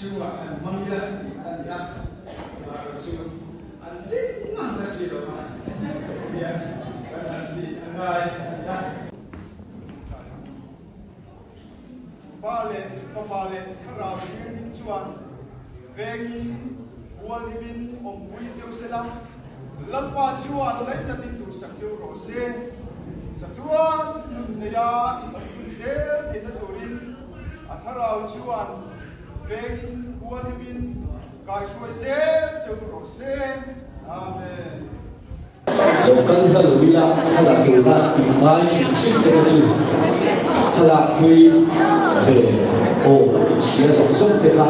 Chungah han hmang ila tih a ni a, amaherawh chu an tling ngang na si lo a, hian kan han tih a ngai a ni a. Pa leh Fapa leh Thlarau Thianghlim chuan vengin hualhimin awmpui cheu sela, Lalpa chuan laitatin duhsak cheu rawh se. Chatuan nun neia in awmpui zel theihna turin a Thlarau chuan vengin hualhimin kaihruai zel cheu rawh se. Amen. Lo kal hla lo ila thlalak tura tih ngai hrim hrim te kha chu thlalak pui ve aw inhria zawng zawng te kha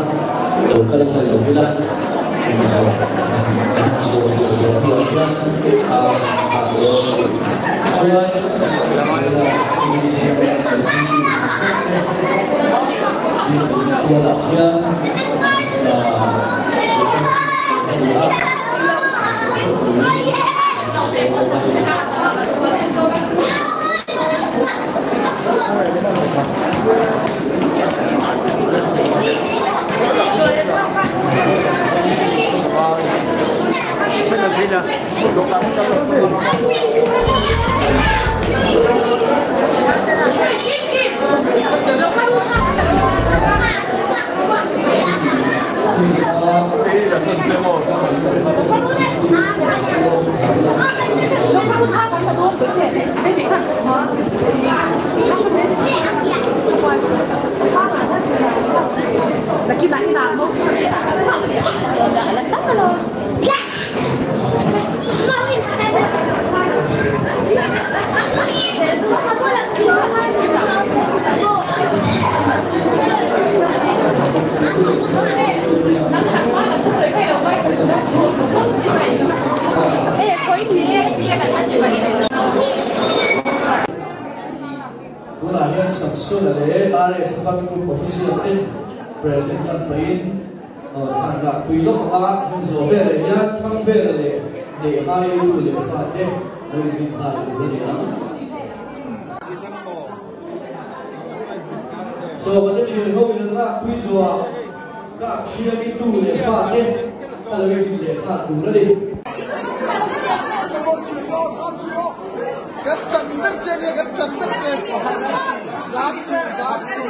lo kal hla lo ila inzawh an zawh leh zawh hnuah hian a a dawn chuan kualah hian a ni a. Tunah hian Samsona leh RS Bhatt Group Official te present lan pahin thlan lah tui lawk anga hmun zawh veleh hian thlang vel leh neih hai tu leh fate lo inrin nghal tur a ni ang. Sawma te thian ho in an lak pui zuah kap thiami tu leh fate a lo inrin leh nghal tur a ni. Kan chan ber che nia kan chan ber che zam su zam su.